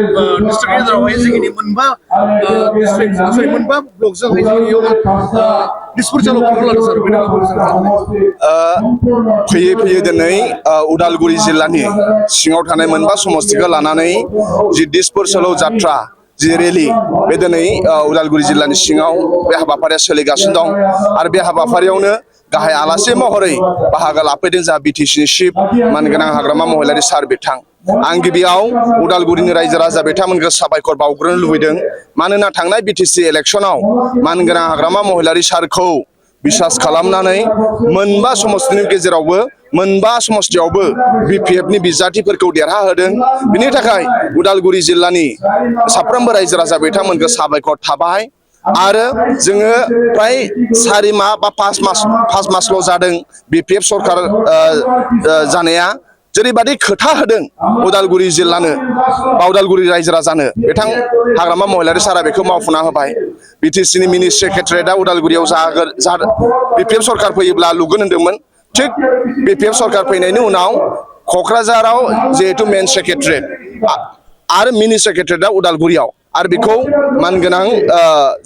डिस्ट्रिक्टनि गेजेरावहाय जोंनि मोनबा डिस्ट्रिक्ट सरि मोनबा ब्लकजोंहाय जोंनियाव डिसपोर्सालाव कन्ट्रल लादों सार फैयै फैयै दिनै उदालगुरि जिल्लानि सिङाव थानाय मोनबा समस्तिखौ लानानै जि डिसपोर्सालाव जात्रा जि रेलि बे दिनै उदालगुरि जिल्लानि सिङाव बे हाबाफारिया सोलिगासिनो दं आरो बे हाबाफारियावनो गाहाय आलासि महरै बाहागो लाफैदों जा बिटिसिनि चिफ मानगोनां हाग्रामा महिलारि सार बिथां आं गिबियाव उदालगुरिनि रायजो राजा बिथांमोनखौ साबायखर बावग्रोनो लुबैदों मानोना थांनाय बिटिसि इलेक्सनाव मानगोनां हाग्रामा महिलारि सारखौ बिसास खालामनानै मोनबा समस्तिनि गेजेरावबो मोनबा समस्तियावबो बिपिएफनि बिजाथिफोरखौ देरहाहोदों बिनि थाखाय उदालगुरि जिल्लानि साफ्रोमबो रायजो राजा बिथांमोनखौ साबायखर थाबाय आरो जोङो फ्राय 4 माह बा 5 मासल' जादों बिपिएफ सरकार जानाया जेरैबादि खोथा होदों उदालगुरि जिल्लानो बा उदालगुरि रायजो राजानो बिथां हाग्रामा महिलारि सारा बेखौ मावफुंना होबाय बिटिसिनि मिनि सेक्रेटारियेटआ उदालगुरियाव बिपिएफ सरकार फैयोब्ला लुगोन होनदोंमोन थिग बिपिएफ सरकार फैनायनि उनाव क'क्राझाराव जिहेतु मेन सेक्रेटारियेट आरो मिनि सेक्रेटारियेटआ उदालगुरियाव आरो बेखौ मानगोनां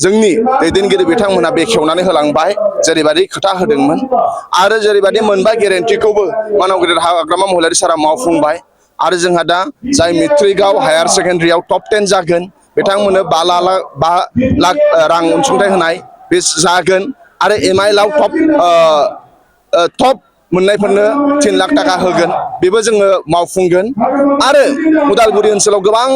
जोंनि दैदेनगिरि बिथांमोनहा बेखेवनानै होलांबाय जेरैबादि खोथा होदोंमोन आरो जेरैबादि मोनबा गेरेन्टिखौबो मानव गेदेर हाग्रामा महिलारि सारा मावफुंबाय आरो जोंहा दा जाय मेट्रिकआव हायार सेकेन्डारियाव टप 10 जागोन बिथांमोननो 5 लाख रां अनसुंथाइ होनाय बे जागोन आरो एमआइएलआव टप मोननायफोरनो 3 लाख थाखा होगोन बेबो जोङो मावफुंगोन आरो उदालगुरि ओनसोलाव गोबां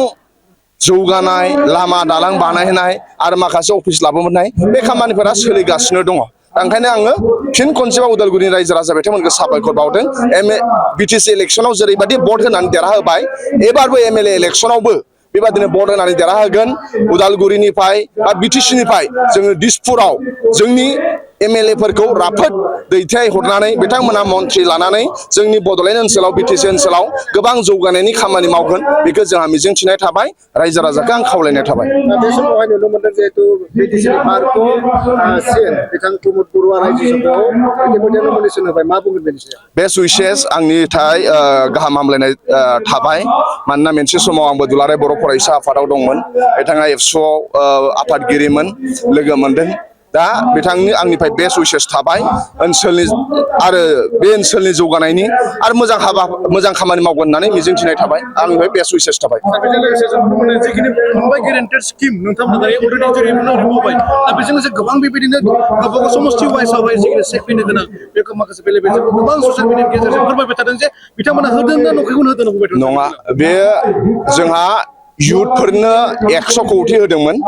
जौगानाय लामा दालां बानायनाय आरो माखासे अफिस लाबोनाय बे खामानिफोरा सोलिगासिनो दङ ओंखायनो आङो फिन खनसेबाव उदालगुरिनि रायजो राजा बिथांमोनखौ साबायखर बावदों बिटिसि इलेक्सनाव जेरैबायदि भट होनानै देरहाहोबाय एबारबो एमएलए इलेक्सनावबो बेबादिनो भट होनानै देरहाहोगोन उदालगुरिनिफ्राय बा बिटिसिनिफ्राय जोङो दिसपुराव जोंनि एमएलएफोरखौ राफोद दैथायहरनानै बिथांमोना मन्थ्रि लानानै जोंनि बड'लेण्ड ओनसोलाव बिटिसि ओनसोलाव गोबां जौगानायनि खामानि मावगोन बेखौ जोंहा मिजिंथिनाय थाबाय रायजो राजाखौ आं खावलायनाय थाबाय बे समावहाय नुनो मोनदों जिहेतु बिटिसिनि मार्को सिएन बिथां प्रमद बरुवा रायजो सभायाव इतिमध्य नमिनेसन होबाय मा बुंगोन बेनि सायाव बेस्ट उइसेस आंनि थाखाय गाहाम हामलायनाय थाबाय मानोना मोनसे समाव आंबो दुलाराय बर' फरायसा आफादाव दंमोन बिथाङा एबसुआव आफादगिरिमोन लोगो मोनदों दा बिथांनि आंनिफ्राय बेस्ट उइसेस थाबाय ओनसोलनि आरो बे ओनसोलनि जौगानायनि आरो मोजां खामानि मावगोन होननानै मिजिंथिनाय थाबाय आंनिफ्राय बेस्ट उइसेस थाबाय बेजों लोगोसे जों नुनो जिखिनि मोनबाय गेरेन्टेड स्किम नोंथांमोना अलरेडि जेरै मावबाय दा बेजों लोगोसे गोबां बेबायदिनो गावबा गाव समस्ति वाइसआवहाय जिखिनि सेक फैनो गोनां बेखौ माखासे बेले बेले गोबां ससियेल मिडियानि गेजेरजों फोरमायबाय थादों जे बिथांमोना होदों ना नंखायखौनो होदों नङा बे जोंहा युथफोरनो 100 कौटि होदोंमोन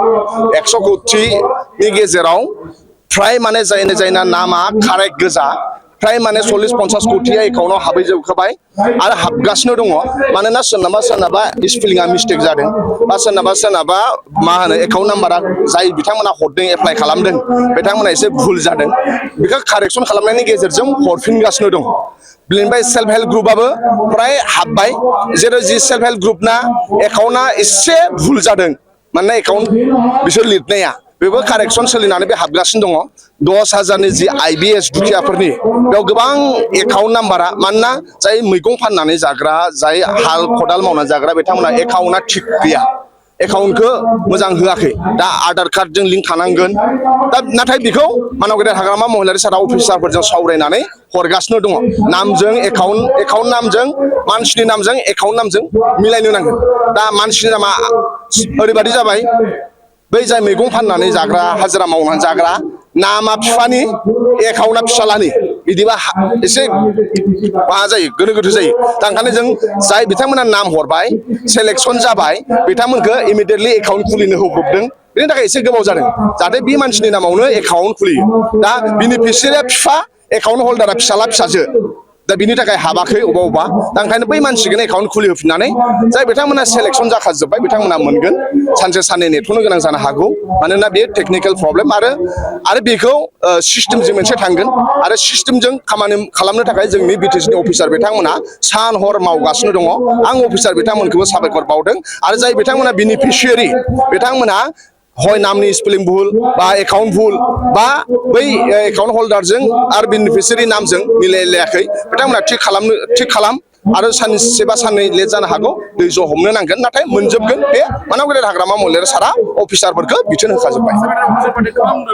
100 कौटिनि गेजेराव फ्राय माने जायना नामा कारेक्ट गोजा फ्राय माने 40-50 कौटिया एकाउन्टाव हाबहैजोबखाबाय आरो हाबगासिनो दङ मानोना सोरनाबा स्पेलिंआ मिस्टेक जादों बा सोरनाबा मा होनो एकाउन्ट नाम्बारा जाय बिथांमोना हरदों एप्लाइ खालामदों बिथांमोना एसे भुल जादों बेखौ कारेक्सन खालामनायनि गेजेरजों हरफिनगासिनो दं बेनिफ्राय सेल्फ हेल्प ग्रुपआबो फ्राय हाबबाय जेरै जि सेल्फ हेल्प ग्रुपना एकाउन्टआ एसे भुल जादों मानोना एकाउन्ट बिसोर लिरनाया बेबो कारेक्सन सोलिनानै बे हाबगासिनो दङ 10,000नि जि आइबिएस दुखियाफोरनि बेयाव गोबां एकाउन्ट नाम्बारा मानोना जाय मैगं फाननानै जाग्रा जाय हाल खदाल मावनानै जाग्रा बिथांमोना एकाउन्टआ थिग गैया एकाउन्टखौ मोजां होआखै दा आधार कार्डजों लिंक थानांगोन दा नाथाय बेखौ मानव गेदेर हाग्रामा महिलारि सारा अफिसारफोरजों सावरायनानै हरगासिनो दङ नामजों एकाउन्ट नामजों मानसिनि नामजों एकाउन्ट नामजों मिलायनो नांगोन दा मानसिनि नामा ओरैबादि जाबाय बै जाय मैगं फाननानै जाग्रा हाजिरा मावनानै जाग्रा नामा बिफानि एकाउन्टआ फिसालानि बिदिबा एसे मा जायो गोनो गोथो जायो दा ओंखायनो जों जाय बिथांमोना नाम हरबाय सेलेक्सन जाबाय बिथांमोनखौ इमिडियेटलि एकाउन्ट खुलिनो होब्रबदों बेनि थाखाय एसे गोबाव जादों जाहाथे बे मानसिनि नामावनो एकाउन्ट खुलियो दा बेनिफिसियारिया बिफा एकाउन्ट हल्डारा फिसाला फिसाजो दा बिनि थाखाय हाबाखै अबा दा ओंखायनो बै मानसिखौनो एकाउन्ट खुलिहोफिननानै जाय बिथांमोना सेलेक्सन जाखाजोब्बाय बिथांमोना मोनगोन सानसे साननै नेथ'नो गोनां जानो हागौ मानोना बे टेकनिकेल प्रब्लेम आरो बेखौ सिस्टेमजों मोनसे थांगोन आरो सिस्टेमजों खामानि खालामनो थाखाय जोंनि बिटिसिनि अफिसार बिथांमोना सान हर मावगासिनो दङ आं अफिसार बिथांमोनखौबो साबायखर बावदों आरो जाय बिथांमोना बेनिफिसियारि बिथांमोना हय नामनि स्पेलिं भुल बा एकाउन्ट भुल बा बै एकाउन्ट हल्डारजों आरो बेनिफिसियारि नामजों मिलायलायाखै बिथांमोना थिग खालाम आरो सानसे बा साननै लेट जानो हागौ दै ज' हमनो नांगोन नाथाय मोनजोबगोन बे मानाव गेदेर हाग्रामा महिलारि सारा अफिसारफोरखौ बिथोन होखाजोब्बाय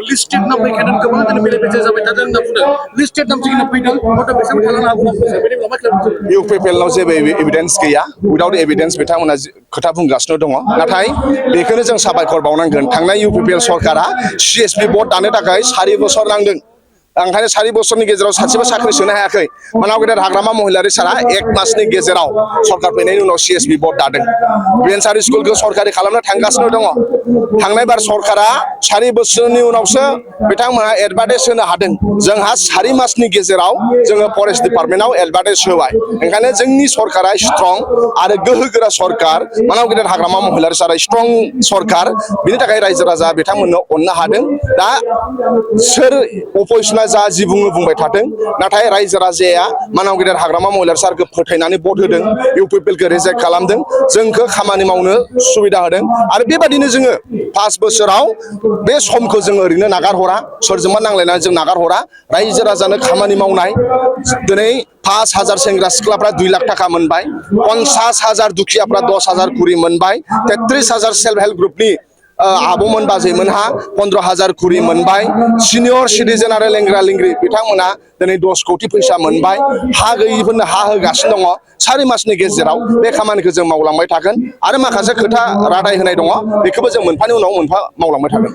लिस्टेड नाम फैखादों गोबां दिनै बेले बेजे जाबाय थादों होनना बुंदों लिस्टेड नाम जिखिनि फैदों हयथ' बेसेबां थालांनो हागौ होनना बुंदों बेनि उनाव मा खालामदों इउपिपिएलनाव जेबो एभिडेन्स गैया उइदाउट एभिडेन्स बिथांमोना खोथा बुंगासिनो दङ नाथाय बेखौनो जों साबायखर बावनांगोन थांनाय इउपिपिएल सरकारा सिएसपि बर्ड दानो थाखाय 4 बोसोर नांदों ओंखायनो 4 बोसोरनि गेजेराव सासेबो साख्रि सोनो हायाखै मानाव गेदेर हाग्रामा महिलारि सारा 1 मासनि गेजेराव सरकार फैनायनि उनाव सिएसपि बर्ड दादों भेन्सार स्कुलखौ सरकारि खालामनो थांगासिनो दङ थांनाय बार सरकारा 4 बोसोरनि उनावसो बिथांमोना एडभार्टाइज होनो हादों जोंहा 4 मासनि गेजेराव जोङो फरेस्ट डिपार्टमेन्टआव एडभार्टाइज होबाय ओंखायनो जोंनि सरकारा स्ट्रं आरो गोहोगोरा सरकार मानाव गेदेर हाग्रामा महिलारि सारा स्ट्रं सरकार बिनि थाखाय रायजो राजा बिथांमोननो अननो हादों दा सोर अपोजिसना जा जि बुंबाय थाथों नाथाय रायजो राजाया मानाव गेदेर हाग्रामा महिलारि सारखौ फोथायनानै भट होदों इउपिपिएलखौ रिजेक्ट खालामदों जोंखौ खामानि मावनो सुबिदा होदों आरो बेबादिनो जोङो 5 बोसोराव बे समखौ जोङो ओरैनो नागारहरा सोरजोंबा नांलायनानै जों नागारहरा रायजो राजानो खामानि मावनाय दिनै 5,000 सेंग्रा सिख्लाफ्रा 2 लाख थाखा मोनबाय 50,000 दुखियाफ्रा 10,000 कुरि मोनबाय 33,000 सेल्फ हेल्प ग्रुपनि आब'मोन बाजैमोनहा 15,000 कुरि मोनबाय सिनियर सिटिजेन आरो लेंग्रा लेंग्रि बिथांमोना दिनै 10 कोटि फैसा मोनबाय हा गैयिफोरनो हा होगासिनो दङ 4 मासनि गेजेराव बे खामानिखौ जों मावलांबाय थागोन आरो माखासे खोथा रादाय होनाय दङ बेखौबो जों मोनफानि उनाव मोनफा मावलांबाय थागोन